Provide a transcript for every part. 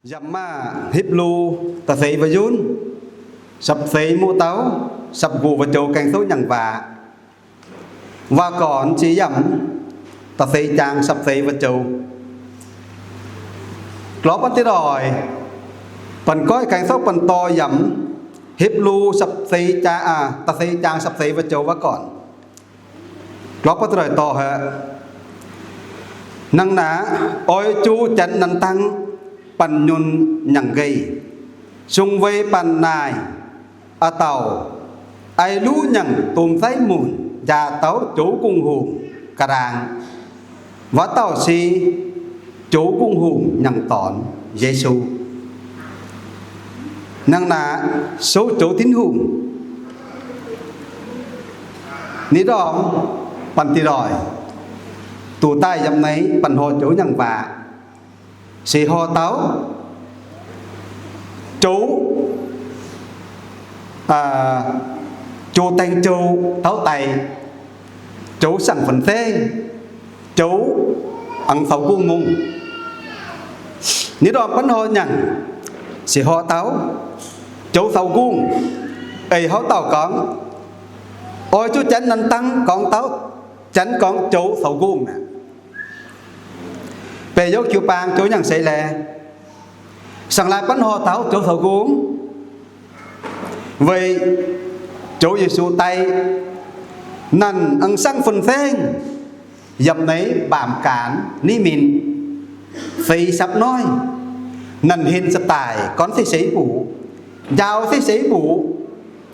Yiem maah Hipv^lu da'seix wuov yunv, sapc seix muoz-douz, sapc nqox wuov joux gaeng souv nyangc waac, waac-gorn se yiem da'seix jaang sapc seix wuov joux. Lorz bun diqc doic banh goiv gaeng souv banh dorh yiem Hipv^lu sapc seix, da'seix jaang sapc seix wuov joux waac-gorn. Lorz bun diqc doic dorh haic. Nangh naaic, oix juv janx nanv dangv banh nyunc nyangc nqeih, sung weic banh naaic a'dauh aix luv nyangc domh saiv munc njaaux dauh joux gong-hungh ga'ndaangc. Wuov dauh se joux gong-hungh nyangc dorn, Yesu. Nangh naaic, souv joux Tin-Hungh. Ni ndorm banh diqc doic duqv daaih yiem naaiv banh horh joux nyangc waac, se horh dauh joux, joux daeng joux taux daic, joux saangv fin-saeng, joux aengx faaux nqungh mungh. Ni ndorm banh horh nyangc se horh dauh joux faaux nqungh. Eix hoz dauh gorngv, oix zuqc janx nanv dangv gorngv dauh, janx gorngv joux faaux nqungh aqv. Beiv youv jiu-baang joux nyangc seix laeh, saangv laai banh horh dauh joux faaux nqungh, weic joux Yesu daic, nanc aengx saangv fin-saeng yiem naaiv mbaamh gaanv ni min, seix sapv noiv, nanc henv za'daaih gorn se seix mbuoqc, njaaux se seix mbuoqc,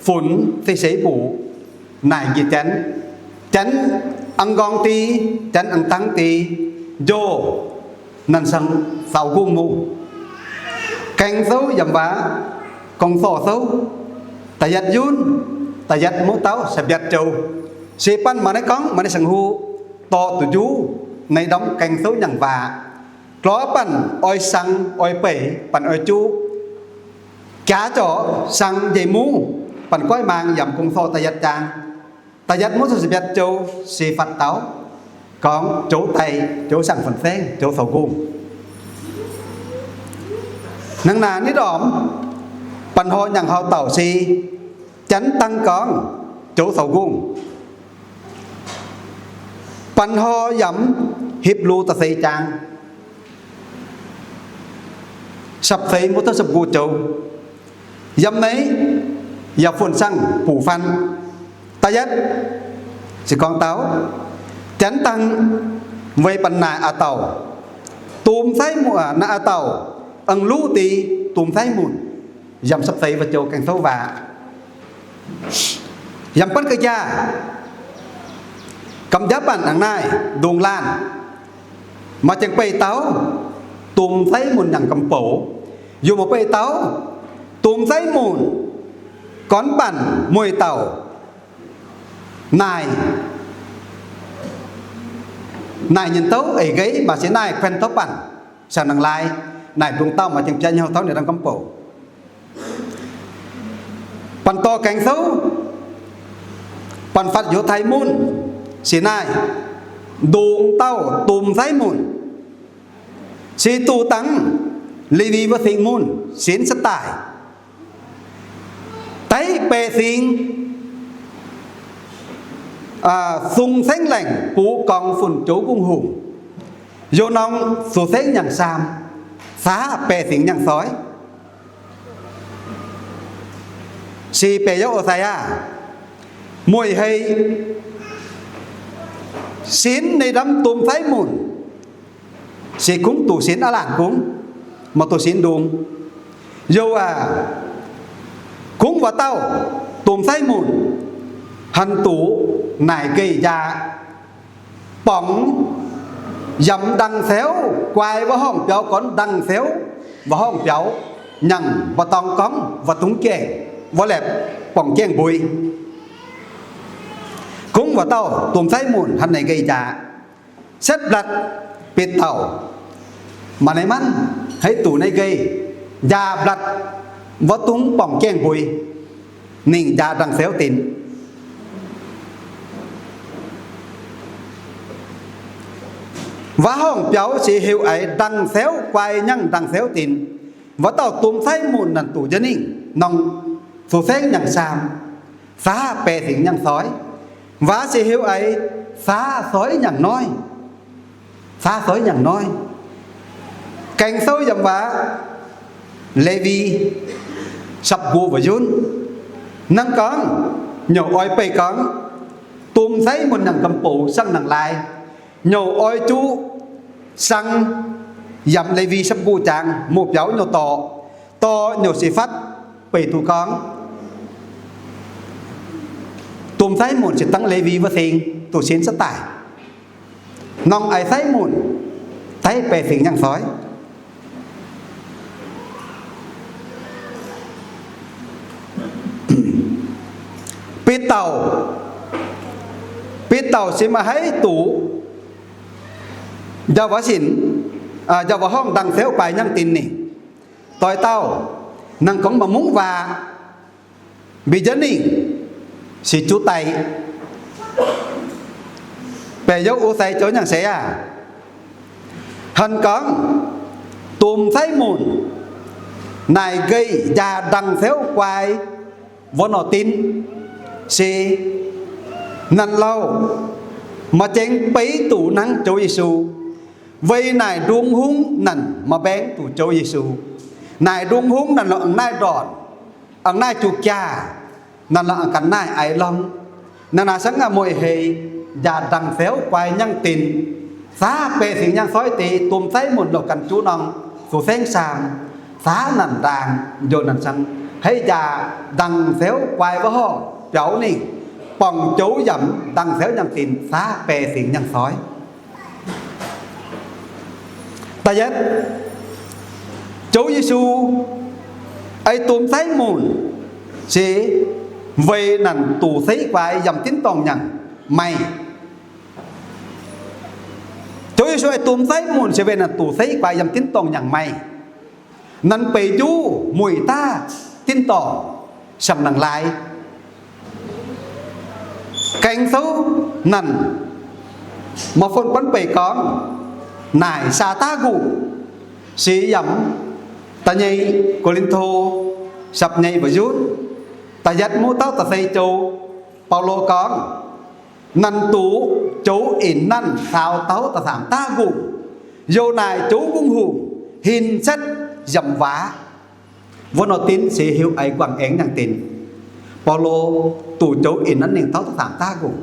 funx se seix mbuoqc, naaic njiec janx, janx aengx nqorngv deix, janx aengx dangv deix, njoh nanc saangv faaux nqungh mungh. Gaeng souv yiem waac, Gong-Zoh souv, da'yietv yunv, da'yietv muoz-douz, Saax-mbiatc joux, se banh maaih naaiv gorngv, maaih naaiv saeng-huv, dorh duqv njuov naaiv ndorm gaeng souv nyangc waac. Lorz banh oix saangv, oix beic, banh oix juqv, jaax zorc saangv njiec mungv, banh goiv maang yiem Gong-Zoh da'yietv jaang, da'yietv muoz-douz, Saax-mbiatc joux se fatv dauh gorngv joux daic, joux saangv fin-saeng, joux faaux nqungh. Nangh naaic ni ndorm banh horh nyangc hoz dauh se janx dangv gorngv joux faaux nqungh. Banh horh yiem Hipv^lu da'seix jaang sapc seix muoz-douz sapc nqox joux. Yiem naaiv yaac funx saangv buc faan. Da'yietv se gorngv dauh janx dangv weic banh naaic a'dauh domh saiv munc, naaic a'dauh aengx luv deix domh saiv munc. Yiem sapc seix wuov joux gaeng souv waac, yiem banh ga'jaav gamh njaaux banh nangc naaiv ndongc laanh, maaih zengc beih dauh domh saiv munc nyangc gamh bouc, yaac maaih beih dauh domh saiv munc gorngv banh mueiz dauh naaic, naaic nyienx douv eix nqeiv, maaih se naaic kuenx taux banh, saangv nangc laai, naaic ndongc dauh maaih zengc biaa nyei hoz dauh ninh dangv gamh bouc. Banh dorh gaeng souv, banh fatv Yiutai Munv, se naaic ndongc dauh domh saiv munc, se duqv dangv Lewi wuov singx munc sinx se daaih daiv baeqc singx, sung saengv laengc bux gorngx funx joux gong-hungh, yaac norm sux saengv nyangc saam, saav baeqc singx nyangc soiv. Se baeqc youv O^saa^yaa, mueiz hei sinx ninh ndamv domh saiv munc, se kungx duqv sinx aav laanh kungx, maaih duqv sinx ndongc. Yaac aac, kungx wuov dauh domh saiv munc hanc duqv naaic nqeih njaah, borngz yaac ndangh fioux guai wuov horngh biaux gorn ndangh fioux wuov horngh biaux nyangc mbu'ndongx gorngv wuov dungx gaengh wuov laepc borngz gaengh mbui. Kungx wuov dauh domh saiv munc hanc naaic nqeih njaah, setv mblatc betv dauh, maaih naaiv manv haaix duqv naaiv nqeih njaah mblatc wuov dungx borngz gaengh mbui, ninh njaah ndangh fioux dinc. Wuov horngh biaux se heuc eix ndangh fioux guai nyangv ndangh fioux dinc. Wuov dauh domh caiv munc naaic duqv jienv ninh nongc fu'saengv nyangc saam, faav baeqc fingx nyangc soiv. Waac se heuc eix faav soiv nyangc noiv. Faav soiv nyangc noiv. Gaeng Sou yiem waac Lewi Sapv-Nqox Wuoqc Yunv, hnangv gorngv nyouc oix beih gorngv domh caiv munc nyangc gam boux sang nangc laaix, nyouc oix juqv sang yiem Lewi Sapv-Nqox jangx mouz biaux nyouc dorh, dorh nyouc se fatv beih duqv gorngv domh caiv munc se dangv Lewi wuov seng duqv sin setv daaih. Nongc eix caiv munc daiv baeqc fingx nyangc soiv. Bide Dauh, Bide Dauh se maaih haaix duqv njau waac sinc, njau waac horngh dang feuv guaix nyangv dinc ninh. Doix dauh, hnangv gorngv maaih mungv waac mbi jienv ninh, se juqv daic. Baeqc youv ov sai joux nyangc seix aah! Hnangv gorngv domh caiv munc naaic nqeih njaa dang feuv guaix wuov nor dinv, se naanc lauh maaih jengx beiv duqv hnangv Ziouv Yesu. Weic naaic ndung hungv naanc maaih mbaengx duqv Ziouv Yesu. Naaic ndung hungv naanc lauh aengx naaiv ndortc, aengx naaiv juqv jaax, naanc lauh aengx ganh naaiv aaix lorngx. Naaiv naaic sangv aac mueic heix, njaa dang feuv guaix nyangv dinc, faav baeqc fingx nyangv soiv deix domh caiv munc loc ganh juqv norm fu'saengv saam, faav naanc ndaangc, njoux naanc sangv haiv njaa dang feuv guaix wuov horngh biaux ninh, borngc joux yaac dang feuv nyangv dinc faav baeqc fingx nyangv soiv. Da'yietv, Ziouv Yesu ei domh caiv munc se weic naanc duqv seix guaix yiem tin-dorngh nyangc maih. Ziouv Yesu ei domh caiv munc se weic naanc duqv seix guaix yiem tin-dorngh nyangc maih. Naanc beix njuov mueic daav tin-dorngh, sang nangc laaix. Gaeng Sou naanc maaih fun buonv beic gorngv naaic saa daav nqungh, se yiem da'nyeic Ko^lin^to sapv nyeic mbu'zunv da'yietv mv dauh da'seix joux, Baulo gorngv, naanc duqv joux inx nanv saaux dauh da'saamx daav nqungh, youh naaic joux nqungh hungh hinc setv yiem waac. Wuov nor dinv se heuc eix guangc aengx nyangc dinc. Baulo duqv joux inx nanv ninh dauh da'saamx daav nqungh.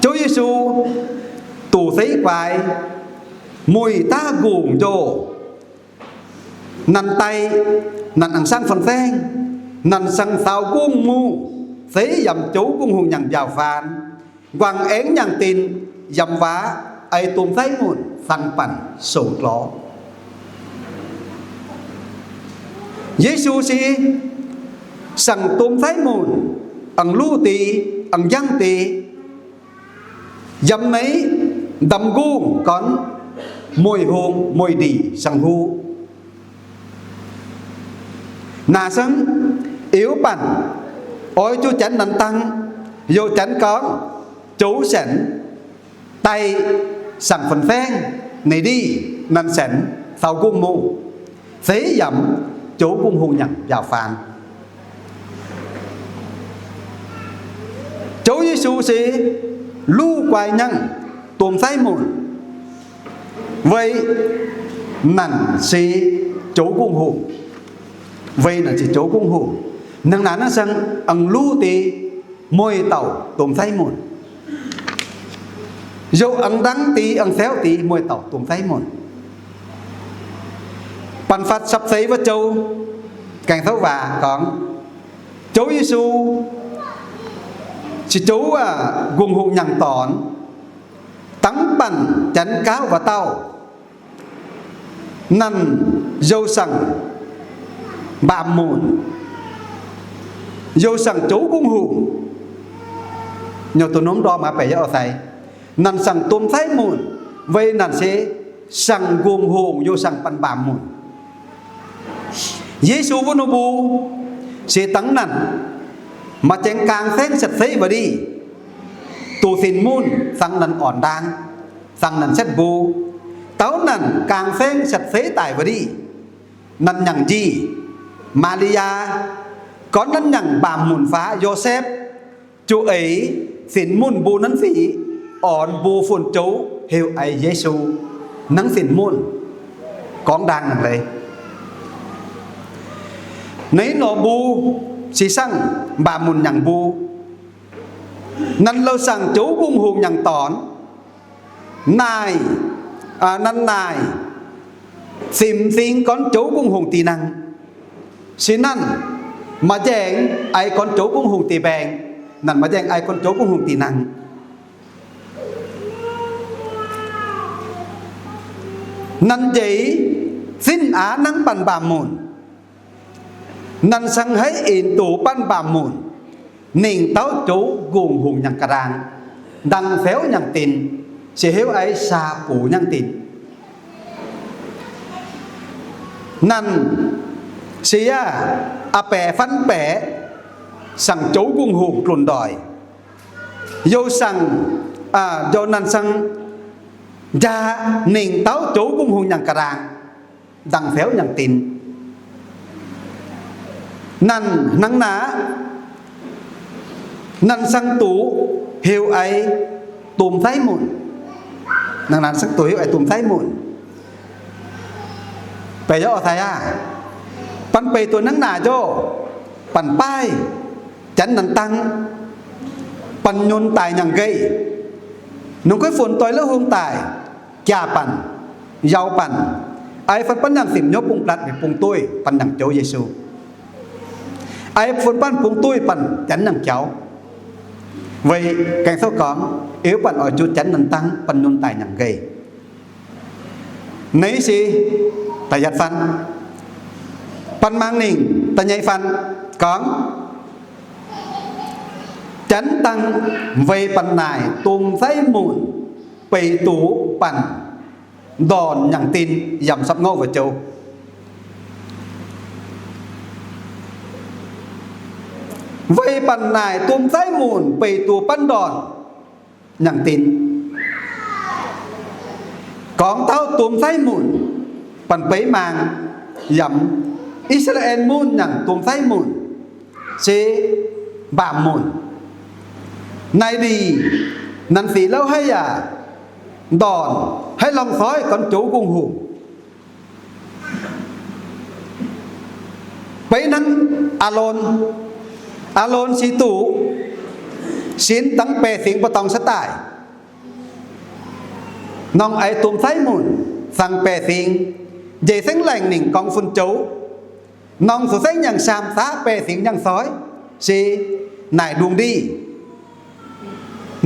Ziouv Yesu duqv seix guaix mueic daav nqungh njoux, naanc daic, naanc aengx sangv fun-saengv, naanc saeng saaux nqungh mungh, seix yiem joux nqungh hungh nyangc mbiaauc faan, guangc aengx nyangc dinc yiem waac, ei domh caiv munc fang banc souc lorz. Yesu se saangc domh caiv munc, aengx luv deix, aengx njangv deix, yiem naaiv ndamv nqungh gorn mueic hungh mueic ndeic saeng-huv. Naaiv saengv iu banc oix zuqc janx nanc dangh, youc janx gorngv, zoux senx daaih saangc fun-saengv, ninh ndeic nanc senx saaux nqungh mungh, seix yiem joux nqungh hungh nyangc mbiaauc faan. Ziouv Yesu se luv guaix nyangv domh caiv munc, weic naanc se joux nqungh hungh, weic naanc se joux nqungh hungh. Hnangv naaic naaiv saengv aengx luv deix mueiz dauh domh caiv munc, youc aengx ndangv deix, aengx fouv deix mueiz dauh domh caiv munc. Banh fatv sapv seix wuov joux, gaengh souv waac gorngv, Ziouv Yesu se joux nqungh hungh nyangc dorn, dangv banh janx gauv wuov dauh. Naanc youh saangc mbaamh munc, youh saangc joux nqungh hungh, nyouz duqv norm ndorm aqv, baeqc yaac oix sai. Naanc saangc domh caiv munc, weic naanc se saangc nqungh hungh, youh saangc banh mbaamh munc. Yesu wuov norm mbuo se dangv naanc maaih jaeng-gaang saengv setv seix wuov ndeic, duqv sin munc fangx naanc orn ndaang. Zangc nanc setv mbuo, dauh nanc gaang saengv setv seix daic wuov div, nanc nyanc njiec, Maa^li^yaa, gorngv nanc nyanc mbaamh munc faax, Yosepv, ziouc eix zinc munv mbuo nanv sic, orn mbuo fun-jouv heuc aiv Yesu, nanv zinc munv, gorngv ndaang naaic leiz. Naaiv nor mbuo, se sangv mbaamh munc nyanc mbuo, nanc louh sangc joux ngongh hungh nyanc dornc, naaic, nanc naaic, zimc m'zing gornv joux ngongh hungh dih nangh, se nanc maaih njaengc aiv gornv joux ngongh hungh dih mbaengx, nanc maaih njaengc aiv gornv joux ngongh hungh dih nangh. Nanc njiec zinv aav nangv banh mbaamh munc, nanc sangv haiv inc duqv banh mbaamh munc, ningc dauh joux ngongh hungh nyanc ga'ndaang, ndaangc fioux nyanc dinc, se heuc aiv saa-buc nyanc dinc. Nanc se yaac a'baeqc fanh baeqc, sangc joux ngongh hungh glunc ndoic, youh sangc, youh nanc sangv njaaux ningc dauh joux ngongh hungh nyanc ga'ndaang, ndaangc fioux nyanc dinc. Nanc hnangv naaic, nanc sangv duqv heuc aiv Domh Saiv Munc. Nanc sangv duqv heuc aiv Domh Saiv Munc. Beiv yaac oix taaih aqv, banh beiv duqv hnangv naaic njoh, banh baaih, janx nanc dang, banh nyunc daic nyanc nqaih, nongc guaiv funx doix la'hung daaih, jaa banh, yau banh, aiv fun banh nyanc simc hnyouv bung blatc mingh bung dueiv banh nyanc Ziouv Yesu. Aiv fun banh bung dueiv banh janx nyanc jaux. Weic Ging-Sou gorngv, Eiv banh oix zuqc janx nanc dang, banh nyunc daic nyanc nqaih. Naaiv se da'yietv fun. Banh mangc ninh da'nyeic fun gorngv, janx dang weic banh naaic Domh Saiv Munc beic duqv banh ndorn nyanc din yaac sapv ngouv wuov joux. Weic banh naaic Domh Saiv Munc beic duqv banh ndorn nyanc din. Gorngv taux Domh Saiv Munc, banh beiv mangc yaac I^saa^laa^en Munv nyanc Domh Saiv Munc se mbaamh munc. Naaic ndiev nanc sic louv haiv yaac ndorn haiv lorngh soiv gornv joux ngongh hungh. Beiv hnangv Aalon, Aalon se duqv sinx dangx baeqc fingx mbu'ndongx cuotv daaih. Norm aiv Domh Saiv Munc, fangx baeqc fingx, njiec saengv laengc ningc gorngv fun-jouv, norm sou saengv nyangc saam saav baeqc fingx nyangc soiv, se naaic ndungh ndiev.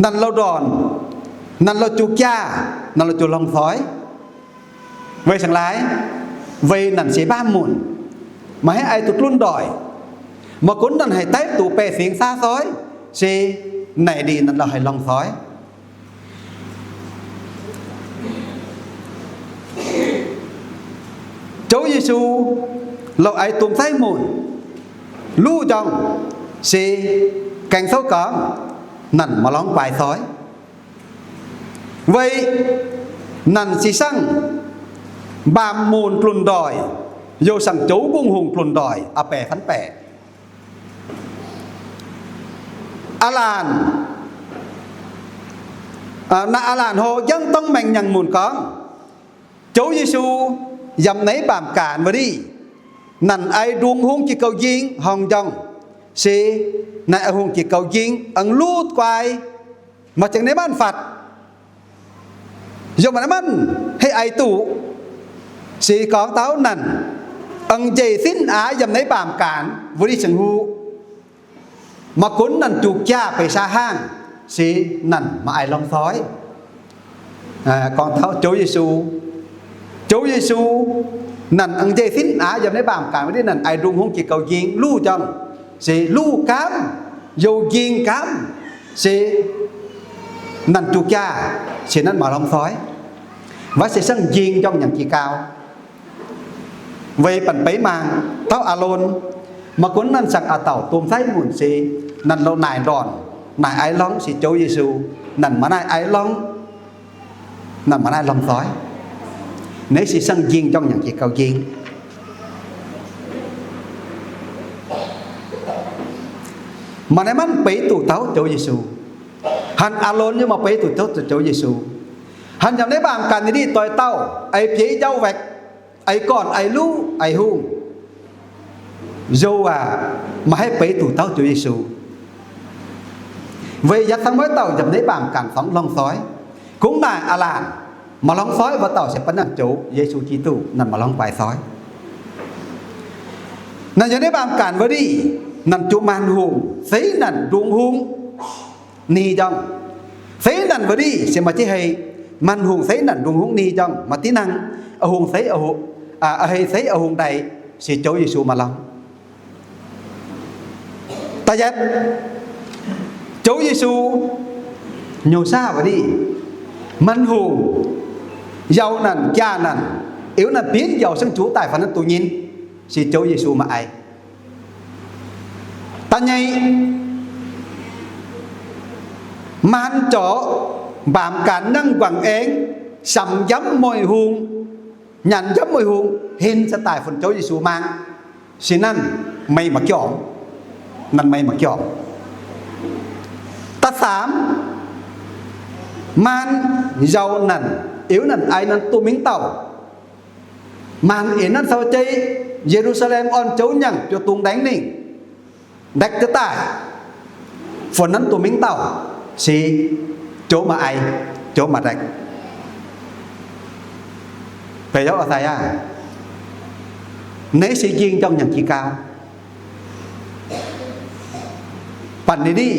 Nanc louh ndorn, nanc louh juqc jaax, nanc louh juqc lorngh soiv. Weic saeng-laaic, weic nanc se mbaamh munc, maaih haiv aiv duqv glunv ndoic. Maiv gunv nanc haih daiv duqv baeqc fingx saav soiv, se naaic ndiev nanc louh haih lorngh soiv. Ziouv Yesu louh aiv Domh Saiv Munc luv njorngh, se Ging-Sou gorngv, nanc maaih lorngx guaix soiv. Weic nanc se sangv mbaamh munc glunv ndoic, youh sangv joux ngongh hungh glunv ndoic a'baeqc fanh baeqc. Aa laanh, naaiv aa laanh hlo jangv dongh maengc nyaangh munc gorngv, Ziouv Yesu yiem naaiv mbaamh gaanv wuov ndiev, nanc aiv ndungh hungh jiex gouv njing horngh njorngh, se naaiv hungh jiex gouv njing aengx luv guaix, maaih zingh naaiv manv fatv, yiem naaiv manv haiz aiv duqv, se gorngv taux nanc aengx njiec sinv aqv yiem naaiv mbaamh gaanv wuov ndiev ceng-huv. Maiv gunv nanc juqc jaax beic saa haangh, se nanc maaih aiv lorngh soiv. Gorngv taux Ziouv Yesu, Ziouv Yesu nanc aengx njiec sinv aqv yiem naaiv mbaamh gaanv wuov ndiev, nanc aiv ndungh hungh jiex gouv njing luv njorngh, se luv gaamv, youh njing gaamv, se nanc juqc jaax, se nanc maaih lorngh soiv. Wuov se sangv njing njorngh nyanc jiex gau. Weic banh beiv mangc taux Aalon, maiv gunv nanc sangv a'dauh Domh Saiv Munc se nanc louh naaic ndorn, naaic aiv lorngh se Ziouv Yesu, nanc maaih naaic aiv lorngh. Naaiv maaih naaiv longc doix. Naaiv se siang-njing jangx nyanc jiex gauh njing. Maaih naaiv manv beiv duqv taux Ziouv Yesu. Hanc Aalon yaac maaih beiv duqv taux Ziouv Yesu. Hanc yaac naaiv mbaamh ganh ninh doix dauh, ei bieiv jauv waeqc, ei gorn, ei luv, ei hungh, youh aac, maaih haih beiv duqv taux Ziouv Yesu. Weic yaac cingx maiv dauh yaac naaiv mbaamh ganh dorngx longc doix. Kungx naaic aav laanh maaih longc doix wuov dauh se bun nangc Ziouv Yesu Giduc, naaiv maaih longc guaix doix. Naaiv yaac naaiv mbaamh ganh wuov ndiev, naaiv juqv maanc hungh seix naanc ndongc hungh ni njorngh. Seix naanc wuov ndiev se maaih div hei, maanc hungh seix naanc ndongc hungh ni njorngh, maaih div nangh, a'hungh seix, a'hungh, a'hei seix a'hungh ndaix, se Ziouv Yesu maaih longc. Da'yietv, Ziouv Yesu nyouc saah wuov ndiev, maanc hungh yau naanc, jaa naanc, iuv naanc binv yaac siang-njuov daaih fai naaiv duqv nyinv, se Ziouv Yesu maaih ei. Da'nyeic, maanc zorc mbaamh ganh nangv nquangc aengx, samx njamv mueiz hungh, nyanc njamv mueiz hungh, hen se daaih fun Ziouv Yesu mangc, se naanc meih maiv jorm, naanc meih maiv jorm. Da'faam, maanc yau naanc, iuv naanc ei naanc duqv mingh dauh, maanc eix naanc sou jei, Ye^lu^saa^lem orn Ziouv nyaangh biouv dungz ndaengv ningh, ndaekc jienv daaih fun naanc duqv mingh dauh, se Ziouv maaih ei, Ziouv maaih ndaekc. Beiv yaac a'daaih aqv. Naaiv se njing njorngh nyanc jiex gau. Banh ninh ndiev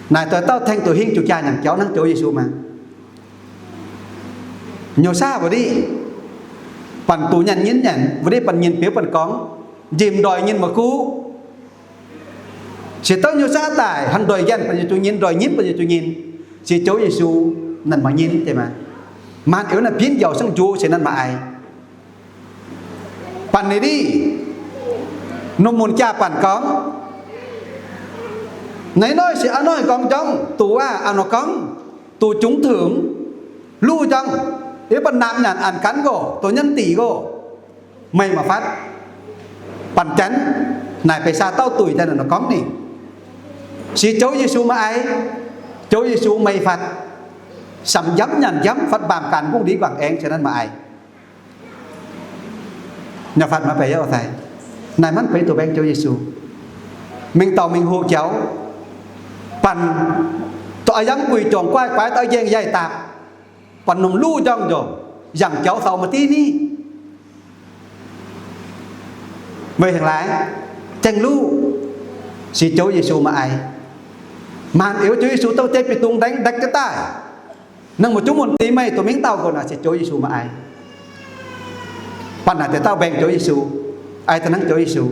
naaic doix dauh tengx duqv hingh juqv jaax nyanc jauv hnangv Ziouv Yesu maah. Nyouc saah wuov ndiev, banh duqv nyanc nyinv nyanc wuov ndiev, banh nyinc biouv banh gorngv, njimv ndoih nyinc maiv guv. Se douv nyouc saah daaih hnangv ndoih nyanc banh yie zuqc nyinv, ndoih nyinv banh yie zuqc nyinv. Se Ziouv Yesu naanc maaih nyinv deix maah. Maanc iuv naanc binv yaac siang-njuov se naanc maaih ei. Banh ninh ndiev, norm mun jaa-banh gorngv, naaiv noic se a'noinc gorngv njorngh, duqv aav, a'noinc gorngv, duqv jungx tengx, luv njorngh, yie banh naamh nyanc a'ganv nqox, duqv nyanc diqc nqox, meih maiv fatv. Banh Janx naaic benx saa dauh duic daaih naaic gorngv ninh, se Ziouv Yesu maaih ei. Ziouv Yesu meih fatv, samx njamv nyanc njamv fatv mbaamh ganh, mbuqv ndiev guangc aengx, se naanc maaih ei. Nyei fatv maaih beiv yaac a'daaih. Naaiv manv beiv duqv mbaengx Ziouv Yesu. Mingh dauh mingh hoqc jauv, banh dorh a'yamv guix juangc guaaiv guaix, dorh njeng yaaih daapc, banh norm luv njorngh nzunc, yangh jauv sou maaih div niv. Weic haaix laaix? Zengv luv, se Ziouv Yesu maaih ei. Maanc iuv Ziouv Yesu douh jeiv biouv dungz ndaengv ndaekc jienv daaih, naaiv maaih zungv mun diex meih duqv mingh dauh nqox naaic, se Ziouv Yesu maaih ei. Banh naaic deix dauh mbaengx Ziouv Yesu, ei daaih hnangv Ziouv Yesu.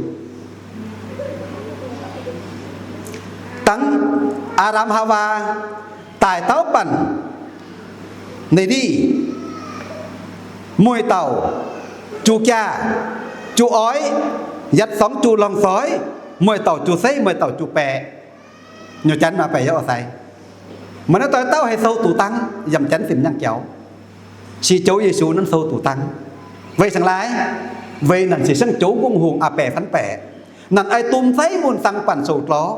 Dangv Aa^ndam Haawaa daaih dauh banh ninh ndiev, mueiz dauh juqv jaax, juqv oix, yietc dorngx juqv longc soix, mueiz dauh juqv seiv, mueiz dauh juqv baeqc. Nyei Janx maaih baeqc yaac a'daaih. Maaih naaiv doix dauh haih sou duqv dangv yiem Janx fim nyangh jauv, se Ziouv Yesu naaiv sou duqv dangv. Weic haaix laaix? Weic naaic se siang-njuov ngongh hungh a'baeqc fanv baeqc. Naaic ei domh zeiv mun siang-banh sou-glor.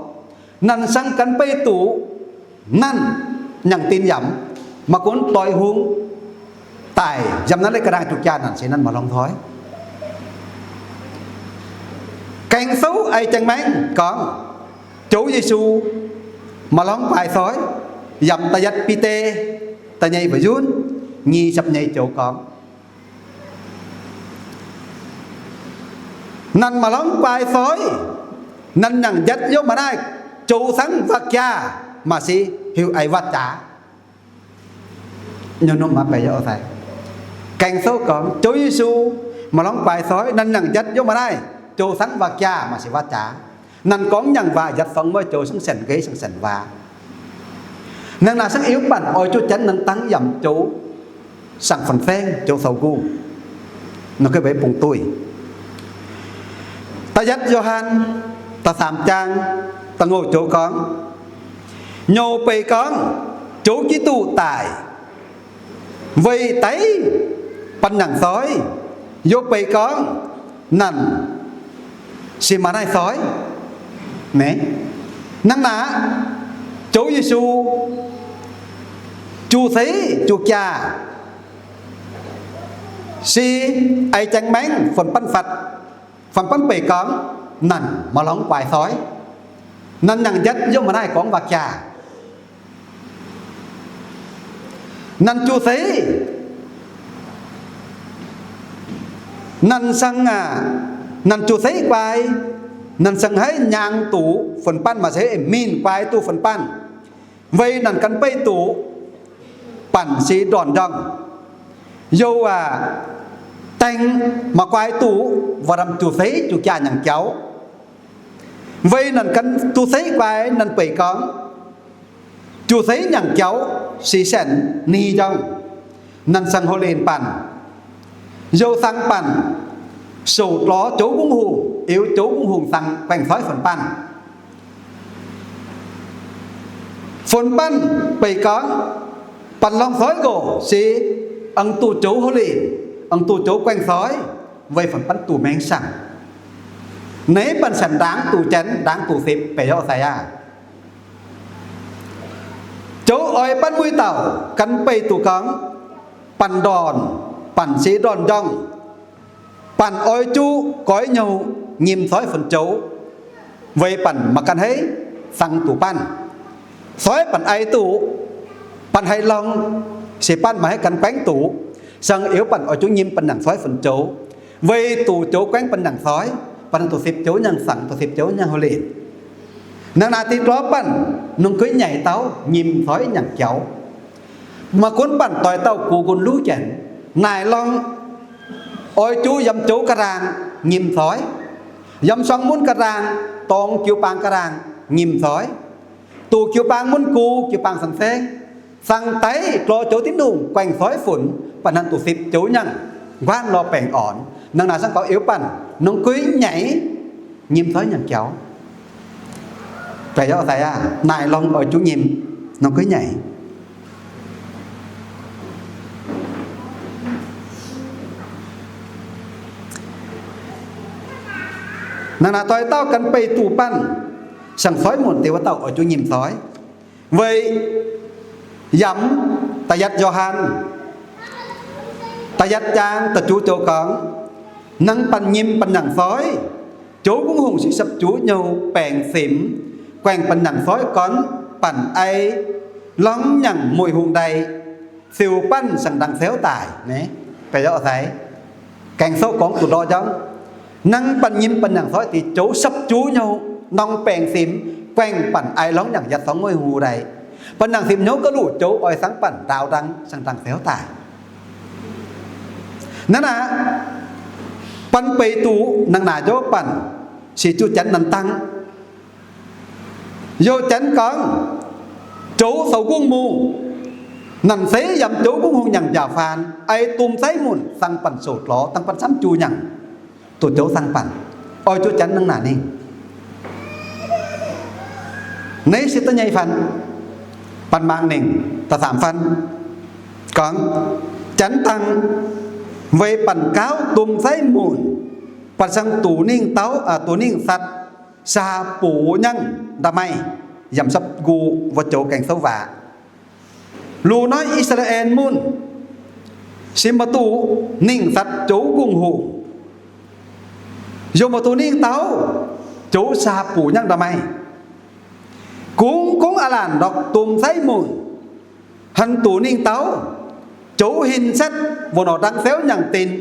Naaic siang-ganh beiv duqv naaic nyaangh din yaac maaih gunv doix hungh daaih yiem naaiv leiz-ga'ndaangh juqv jaax naaic se naaic maaih longx hnoi. Gaeng-souv ei jaeng-maengv gorngv, Ziouv Yesu maaih longx guaix soix, yiem da'yietv Bide da'nyeic wuov yunv nyic ziepc nyeic joux gorngv, naaic maaih longx guaix soix, naaic nyaangc njetv youv maaih naaiv joux cangv waac-jaax, maaih se heuc ei waac-jaax. Gaeng-souv gorngv, Ziouv Yesu maaih longx guaix soix, naaic nyaangc njetv youv maaih naaiv joux cangv waac-jaax, maaih se waac-jaax. Naaic gorngv nyaangc waac njetv dorngx mueiz joux cangv saenx nqeiv cangv saenx waac. Naaic naaic siang-iuv banh oix zuqc Janx naaic dangv yaac joux saangc fun-saeng, joux sou-nqungh, naaic ga'beiv bungx duih. Da'yietv Yo^han da'faam jaang da'ngouh joux gorngv, nyouc beic gorngv, Ziouv Giduc daic, Weic daiv banh nangc soi, youh beic gorngv naanc se maaih naaiv soi. Hnangv naaic, Ziouv Yesu juv seix juv jaax se ei jangx maengv funx banh fatv, funx banh beic gorngv naanc maaih lorngx guaix soi. Naanc nyaangc njiatv youh maaih naaiv gorngv waac-jaax. Naanc juv seix, naanc seng, naanc juv seix guaix, naanc seng haiv nyaang duqv funx banh, maaih se mingh guaix duqv funx banh. Weic naanc gan beiv duqv, banh se ndorn njorngh. Youh aac, daeng maaih guaix duqv, waac lamh juv seix juv jaax nyaangc jauv. Weic naanc gan juv seix guaix naanc beic gorngv, juv seix nyaangc jauv se saenx ni njorngh, naanc seng hoc lenc banh, youh sang banh, souc lorz Ziouv Gungv Hungh, eu Ziouv Gungv Hungh sang guaengv soi funx banh. Funx banh beic gorngv, banh lorngx soi nqox se aengx duqv Ziouv hoc lenc, aengx duqv Ziouv guaengv soi, weic funx banh duqv maengx saangc. Naaiv banh saenx ndaangc duqv janx, ndaangc duqv sipv, baeqc yoc sai aav. Ziouv oix banh mueiz dauh gan beiv duqv gorngv, banh ndorn, banh se ndorn njorngh, banh oix zuqc goiv nyouh nyim soi funx Ziouv, weic banh maiv gan haiv sang duqv banh. Soi banh aix duqv, banh haih lorngx, se banh maiv haih gan guaengv duqv, saeng-eu banh oix zuqc nyim banh nangc soi funx Ziouv, weic duqv Ziouv guaengv banh nangc soi, banh duqv sipv Ziouv nyangv saangc, duqv sipv Ziouv nyangv hoc lenc. Naaiv naaic deix ndortv banh nongh guiv nyaic dauh nyim soi nyangc jauv. Maaih gunv banh doix dauh gux nqun luv janx, naaic lorngx oix zuqc yiem Ziouv ga'ndaangc nyim soi, yiem suang munv ga'ndaangc, dorngx jiu-baang ga'ndaangc nyim soi, duqv jiu-baang munv gux, jiu-baang saeng-saengv, saeng-daic lorz Ziouv Tin-Hungh guaengv soi funx, banh hnangv duqv sipv Ziouv nyangv nquaanv lorz baengh orn. Naaiv naaic saeng-gorx eu banh nongh guiv nyaic nyim soi nyangc jauv. Baeqc yoc sai aav, naaic lorngx oix zuqc nyim nongh guiv nyaic. Naaiv naaic doix dauh gan beiv duqv banh, saeng-soi munc deix wuov dauh oix zuqc nyim soi. Weic yamv da'yietv Yo^han da'yietv zaang da'juov joux gorngv, hnangv banh nyim banh nangc soi, Ziouv Gungv Hungh se sapv juv nyouh baengc simx, guaengh banh nangc soi gorn banh ai lorngx nyaangc mueic hungh ndai, siou banh saeng-ndaangc ceuv daic. Naaiv, baeqc yoc sai, Gaeng Souv gorngv duqv ndortv njorngv, hnangv banh nyim banh nangc soi deix Ziouv sapv juv nyouh norm baengc simx, guaengh banh ai lorngx nyaangc yatv sorngv mueic hungh ndai. Banh nangc simx hnyouv ga'luc Ziouv oix cangv banh ndaaux ndaangc saeng-ndaangc ceuv daic. Naaiv naaic, banh beiv duqv nangc naaic njoux banh, se juqv janx nanc dangh. Youh janx gorngv, Ziouv Sou Gungv Mungh, nanc seix yiem Ziouv Gungv Hungh nyaangc njaaux faan, ei domh saiv munc cangv banh souc lorz, dangh banh camv juqv nyaangc, duqv Ziouv cangv banh. Oix zuqc janx nangc naaic ninh. Naaiv se da'nyeic faan. Banh mangc ninh da'faam faan gorngv, janx dangh weic banh gauv domh saiv munc, banh cangv duqv ninh dauh, duqv ninh satv saa buv nyangv nda'maih, yiem sapv nqu wuov joux Gaeng Souv waac. Lu noiv I^saa^laa^en Munv se maaih duqv ninh satv Ziouv Gungv Hungh, yaac maaih duqv ninh dauh Ziouv saa buv nyangv nda'maih. Kungx kungx aav laanh ndorqc domh saiv munc, hanc duqv ninh dauh Ziouv hinc setv wuov norm ndaangc ceuv nyaangc dinc,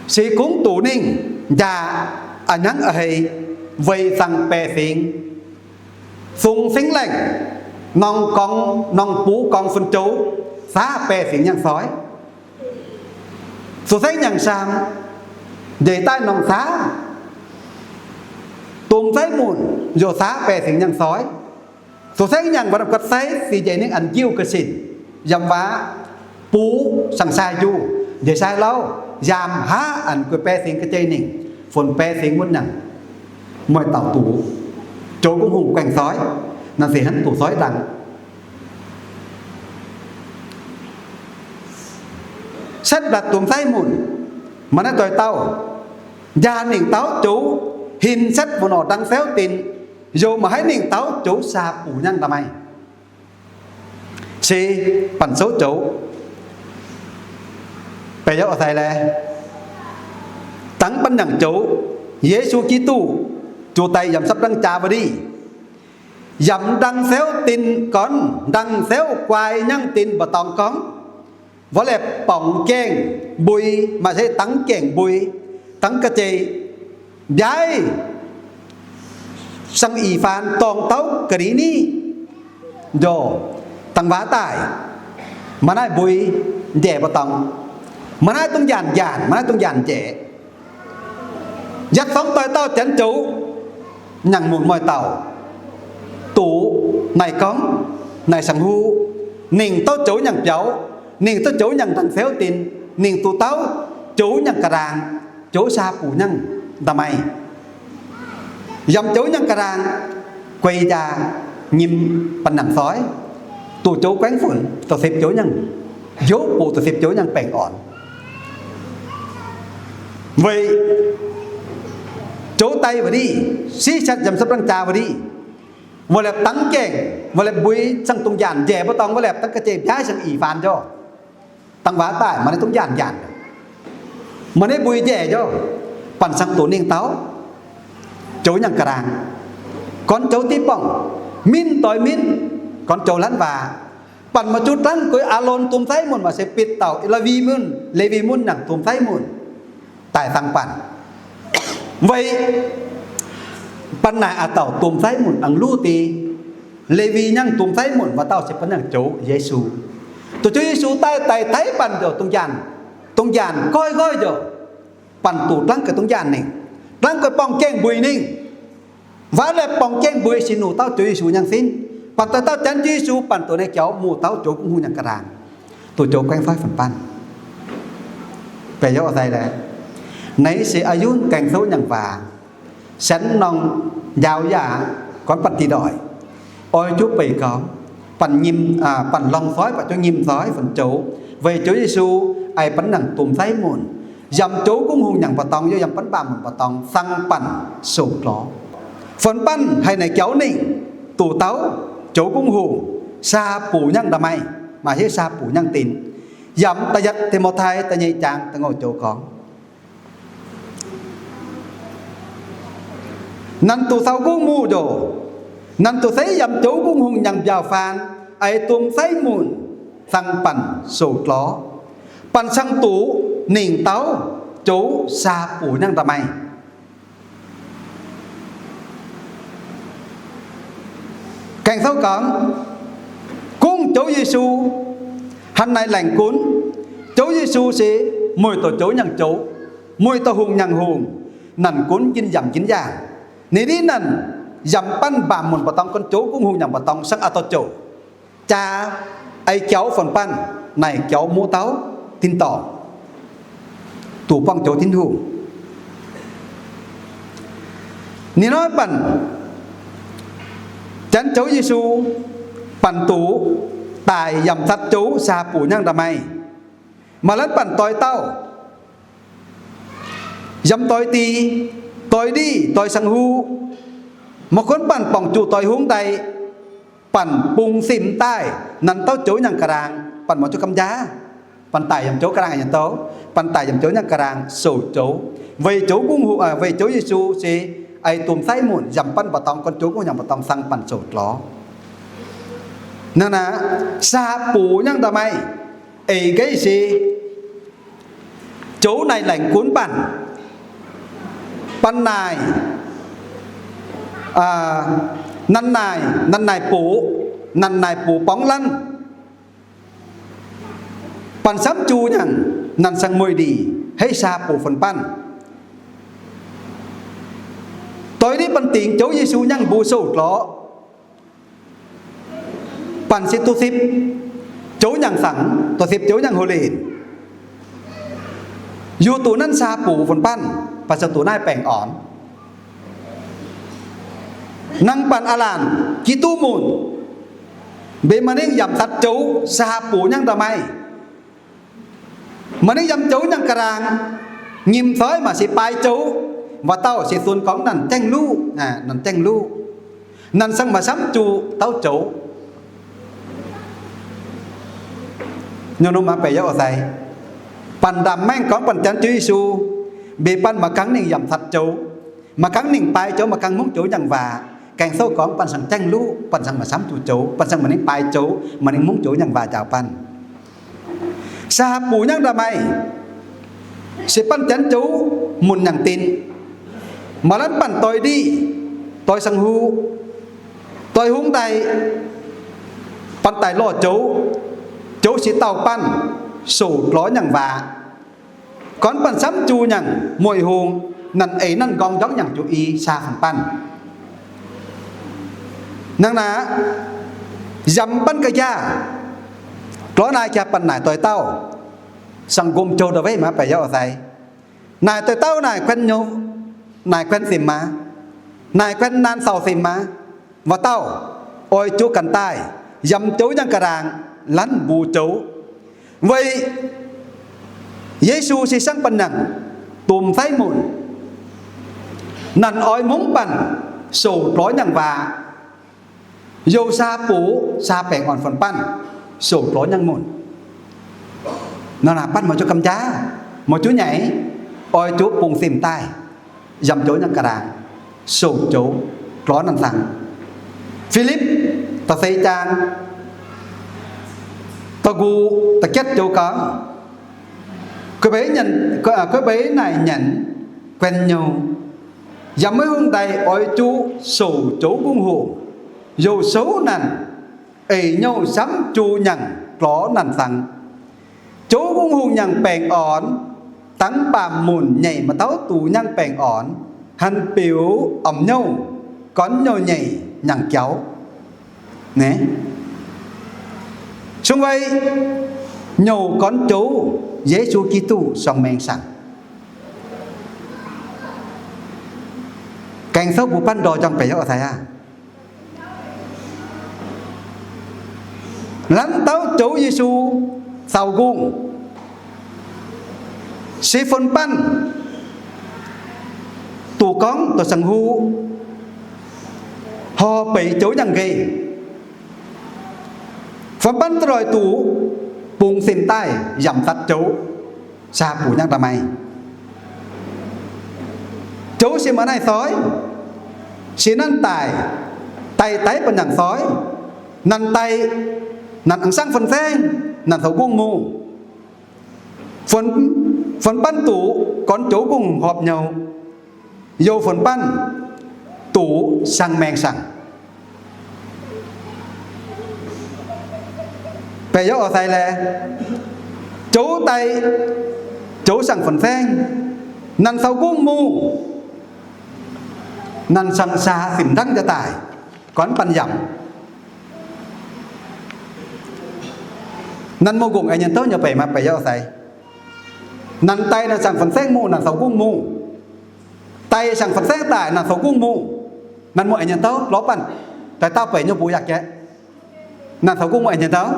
se kungx duqv ninh njaaux a'hnangv a'heix weic cangv baeqc fingx, sung singx laengh, norm gorngv, norm buv gorngv fun joux, caav baeqc fingx nyangv soi. Sung singx nyaangc saam, njiec daaih norm caav, domh saiv munc yaac caav baeqc fingx nyangv soi. Sung singx nyaangc waac-namh guatc saiv, se njiec ninh an jiuv ga'sinc, yiem waac buv cangv sai njuh, njiec sai lauv, yaam haav an guei baeqc fingx ga'jeiv ninh, fun baeqc fingx munv nyaangc, mueiz dauh duqv Ziouv Gungv Hungh guaengh soi, naaiv se hnangv duqv soi ndaangc. setv mbatc domh saaiv munc, maaih naaiv doix dauh, njaah ningh dauh joux hin setv mbu'nor ndang feuv din, youh maaih haiv ningh dauh joux saa-buc nyangv nda'maih. Se banh souv joux, baeqc yaac oix sai laeh, dangv banh nyanc joux, Yesu Giduc, zuqc daaih yaac sapv ndangv jaa wuov div, yaac ndang feuv din gorngv, ndang feuv guai nyangv din mbu'ndongx gorngv, mbuo laeh borngz gaengh mbui, maaih se dangv gaengh mbui, dangv ga'jeiv, mbiaaiv sang ih faan dorngh dauh ga'ndiev niv, njoh, dangh waac daaih, maaih naaiv mbui njaeh mbu'ndongx, maaih naaiv dungx njaanc njaanc, maaih naaiv dungx njaanc njaeh. Yietc fongx doix dauh janx joux, nyaangc munc moih dauh, duqv naaic gorngv, naaic saeng-huv, ningh dauh joux nyaangc biaux, ningh dauh joux nyaangc ndangh feuv din, ningh duqv dauh joux nyaangc ga'ndaang, joux saa-buc nyangv nda'maih. Yaac joux nyaangc ga'ndaang, guei jaa nyim banh nangc soi, duqv joux guaengv funx, duqv sepv joux nyaangc, njoux buc duqv sepv joux nyaangc baengh orn. Weic joux daaih wuov div, siqv setv yaac sapv ndangv jaa wuov div, wuov laepv dangv gaengh, wuov laepv mbui cangv dungx njaanc njaeh mbu'ndongx, wuov laepv dangv ga'jeiv mbiaaiv sang ih faan njoh. Dangh waac daaih maaih naaiv dungx njaanc njaanc, maaih naaiv mbui njaeh njoh, banh cangv duqv ningh dauh joux nyaangc ga'ndaang, gorn joux div borngc, minv doix minv, gorn joux lanv waac, banh maaih juqv dangv guei Aalon domh saaiv munc, maaih se Bide dauh, Lewi munc, Lewi munc nyaangc domh saaiv munc daaih cangv banh. Weic banh naaic a'dauh domh saaiv munc aengx luv deix, Lewi nyangv domh saaiv munc wuov dauh se banh nyaangc joux Yesu. Duqv joux Yesu daaih, daaih taiv banh njoux dungx njaanc, dungx njaanc goiv goiv njoux, banh duqv dangv guei dungx njaanc ningh, dangv guei borngz gaengh mbui ningh. Waac laepv borngz gaengh mbui se nuqv dauh joux Yesu nyangv sin. Banh doix dauh janx joux Yesu, banh duqv naaiv jauv muv dauh joux gunv hungh nyaangc ga'ndaang, duqv joux guaengv fai fun-banh. Baeqc yaac oix sai laeh, naaiv se a'yunv gaeng souv nyaangc waac, sienx norm njaaux yaac gorngv banh dih ndoic, oix juqv beic gaux, banh nyim, banh lorngh soi, banh joux nyim soi fun-joux, weic joux Yesu aengx banh nangc domh saaiv munc, yaac joux gunv hungh nyaangc mbu'ndongx, yaac banh mbaamh munc mbu'ndongx, cangv banh sou-glorx. Fun-banh haih naaic jauv ningh duqv dauh joux gunv hungh, saa-buc nyangv nda'maih, maaih hietv saa-buc nyangv din. Yaac da'yietv Ti^mo^tai da'nyeic zaang da'ngouh joux gorngv, nanv duqv sau gunv muv njoux, nanv duqv seix yaac joux gunv hungh nyaangc mbiaauc faan, aengx domh saaiv munc, cangv banh sou-glorx, banh cangv duqv ningh dauh joux saa-buc nyangv nda'maih. Gaeng souv gorngv, gunv joux Yesu, hnangv naaiv laengz gunv, joux Yesu se mueiz doic joux nyaangc joux, mueiz doic hungh nyaangc hungh, nanc gunv njin yamc njin yaangh. Ninh div nanc yamc banh mbaamh munc mbu'ndongx, gorn joux gunv hungh nyaangc mbu'ndongx, cangv a'dauh joux jaa, ei jauv fun-banh naaic jauv muv dauh tin dorngc, duqv buangh joux Tin-Hungh. Ninh hnoi banh janx joux Yesu, banh duqv daic yaac satv joux saa-buc nyangv nda'maih. Maaih lanv banh doix dauh, yaac doix dih, doix ndih, doix saeng-huv, maaih gunv banh borngc juqc doix hungh daaih, banh bungx simv daaih, nanv dauh joux nyaangc ga'ndaang, banh muangx joux gamh nqaav, banh daic yaac joux ga'ndaang yaac douz, banh daic yaac joux nyaangc ga'ndaang sou-joux, weic joux gunv hungh, weic joux Yesu se ei domh saaiv munc yaac banh mbu'ndongx, gorn joux gunv hungh nyaangc mbu'ndongx cangv banh sou-glorx. Naaiv naaic, saa-buc nyangv nda'maih, eix nqeiv se joux naaic laengz gunv banh, banh naaic, nanv naaic, nanv naaic buqc, nanv naaic buqc borngv lanv, banh samv juqc nyanc, nanv saeng mueiz ndih, hei saa-buc fun-banh. Doix ndiev banh dingc joux Yesu nyangv mbuo sou-glorx, banh se duqv sipv joux nyaangc saangc, duqv sipv joux nyaangc houx lenc. Yie duqv nanv saa-buc fun-banh, banh ziouc duqv naaiv baengh orn. Nangh banh aav laanh Giduc munc, mbenc maaih ningv yaac satv joux saa-buc nyangv nda'maih. Maaih ninh yamc joux nyangc ga'ndaangc, nyim soiv maac se baaix joux, waac dauh se sun gorngv nanc jaengv luqv, nanc jaengv luqv. Nanc saeng maaih samv juqc dauh joux. Nor, mv baac yaac oix sai, banh ndaamv maengh gorngv banh Janx-Juiv Yesu, mbe banh maaih gangv ninh yamc fatv joux, maaih gangv ninh baaix joux, maaih gangv hmungv joux nyangc waac. Gaeng-souv gorngv banh saeng jaengv luqv, banh saeng maaih samv juqc joux, banh saeng maaih ninh baaix joux, maaih ninh hmungv joux nyangc waac njaaux banh. Sa buc nyangv da'maaih se banh Janx-Juiv mun nyangc dinc, maaih lanv banh doix ndiqv, doix saeng-huv, doix hungv daaih, banh daaih lorh joux, joux se dauh banh souc lorz nyangc waac, gorngv banh samv juqc nyangc mueic hungh, nanc eix nanc nqorngv njorngv nyangc juqc i sa fun banh. Hnangv naaic, yamc banh ga'yaah, lorz naaic jaax banh naaic doix dauh, saeng-gomh jouh ndau-weiv maah, baaix yaac oix sai. Naaic doix dauh naaic kuan nyouv, naaic kuan simx maah, naaic kuan naan sauh simx maah, waac dauh oix juqc ganh daaih yamc joux nyangc ga'ndaangc, lanv mbuo joux. Weic Yesu se siang banh nyangc, domh faiv mun, nanc oix hmungv banh souc lorz nyangc waac, youh sa buc sa baengc orn fun banh souc lorz nyangc mun. Nor naaic banh maaih juqc gamh nqa'haav, maaih juqv nyaic, oix juqc bungx simx daaih yamc joux nyangc ga'ndaangc, souc joux lorz nanc saeng. Filipv da'seix zaang, da'nqu, da'jietv joux gorngv, guei mbeix naaic nyanc guan nyouv, yaac maiv hungh daaih oix juqc souc joux ngongh hoc, youh souv nanc, eix nyouh samv juqc nyangc lorz nanc saeng. Joux ngongh hoc nyangc baengc orn, dangx baamh munc nyeic maaih dauh duqv nyangc baengc orn, hanc biux ormx nyouh, gornv nyouh nyeic nyangc jauv. Naaiv, cong wei nyouh gornv joux, Yesu Giduc suang maengx saeng. Gaeng-souv mbuo banv ndorh jangx baeqc yaac oix sai aqv. Lanv dauh joux Yesu saaux nqongh, se fun banv duqv gorngv doqc saeng-huv, horh beic joux nyangc nqeic, fun banv duqv lorh duqv bungx simx daaih yamc fatv joux, sa buc nyangv da'maaih. Joux se maaih naaiv soi, se nanv daic, daic daiv banh nyanc soi, nanv daic, nanc aengx saangv fun saengv, nanc saaux nqongh mungh. Fun, fun banv duqv gornv joux nqongh horpc nyouh, youh fun banv duqv saang maengx saeng. Baeqc yaac oix sai laeh, joux daic, joux saangv fun saengv, nanc saaux nqongh mungh, nanc saang sa simc ndangv jaa daic, gornv banh yamc. Nanv mungh nqongh aengx nyanc douv nyei baeqc maah, baeqc yaac oix sai. Nanv daic, nanc saangv fun saengv mungh, nanc saaux nqongh mungh. Daic saangv fun saengv daaih, nanc saaux nqongh mungh. Nanv mungh aengx nyanc douv, lorz banh daaih dauh baeqc nyei mbuox yaac gaeqv. Nanc saaux nqongh mungh aengx nyanc douv.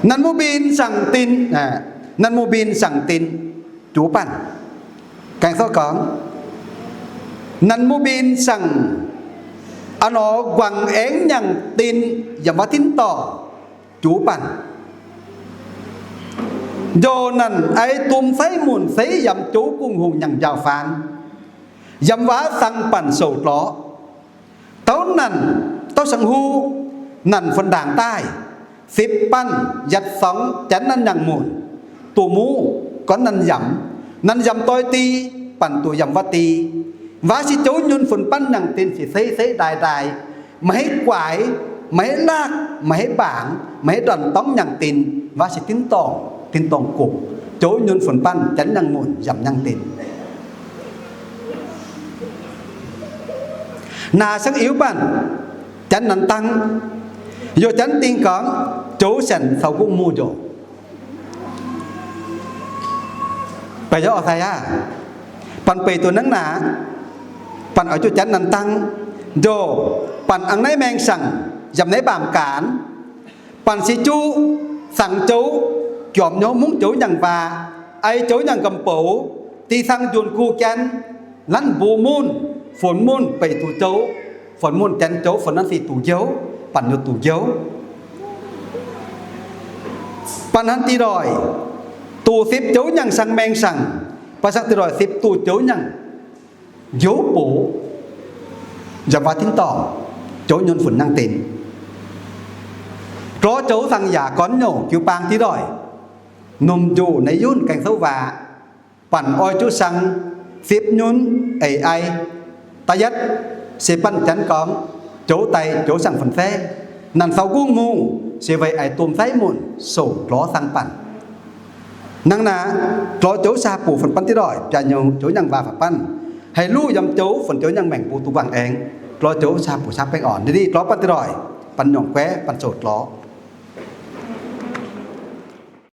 Nanv mungh mbin saangv din, nanv mungh mbin saangv din juv banh. Gaeng Souv gorngv, nanv mungh mbin saangv a'hnoi guangc aengx nyangc din yaac maiv tin dorngh juv banh. Njoh nanc ei domh faiv munc seix yaac joux nqongh hungh nyangc njaaux faanx, yaac waac saang banh souc lorz. Douv nanc, douv saeng-huv, nanc fun ndaangc daaih, sipv banh, yatc sorngx janx nanv nyangc munc, doqc muv, gornv nanc yamc, nanc yamc doix di, banh doqc yamc watv di. Waac se joux nyunc fun banv nyangc din se seix seix ndaaih ndaaih, maaih heix guaix, maaih heix laakv, maaih heix mbaangc, maaih heix ndorn dorngv nyangc din. Waac se tin dorngh, tin dorngh gox, joux nyunc fun banv janx nyangc munc yamc nyangc din. Naaic siang-iuv banh janx nanc dangv, youh janx dingh gorngv, joux sienx saaux nqongh mungh njoh. Baeqc yaac oix sai aqv. Banh beic duqv hnangv naaic, banh oix juqv janx nanc dangv njoh, banh a'hneiv maengx saangc yaac a'hneiv mbaamc gaanx, banh se juqv saangc joux, jormx nyouz mungv joux nyaangc waac, ei joux nyaangc gamh boux, dih sang njunh gu jien, nanv mbuo munv, funx munv beic duqv joux, funx munv janx joux, funx nanv sic duqv njoux, banh nyouz duqv njoux. Banh hnangv dih doic, duqv sipv joux nyaangc sang maeng saangc, banh sang dih doic sipv duqv joux nyaangc njoux box, nzamc waac tin-dorngh, joux nyunc funx nangv dinc. Lorz joux saangv yaac gorn nyouc jiu-baang dih doic, nomc njuqc naaiv yunh gaengh souv waac, banh oix jiu sang sipv nyunc eix ai. Da'yietv se banh janx gorngv, joux daic joux saangv funx saiv, naanc sau nqungh mungh se weic aix domh saiv munc souc lorz sang banh. Hnangv naaic, lorz joux saa buc funx banh dih doic, biaa nyouc joux nyaangc waac funx banh, haih luv yiem joux funx joux nyaangc maengc mbuo duqv wangc aengx. Lorz joux saa buc saa baengh orn, ndih lorz banh dih doic, banh nyungc guaiv, banh souc lorz.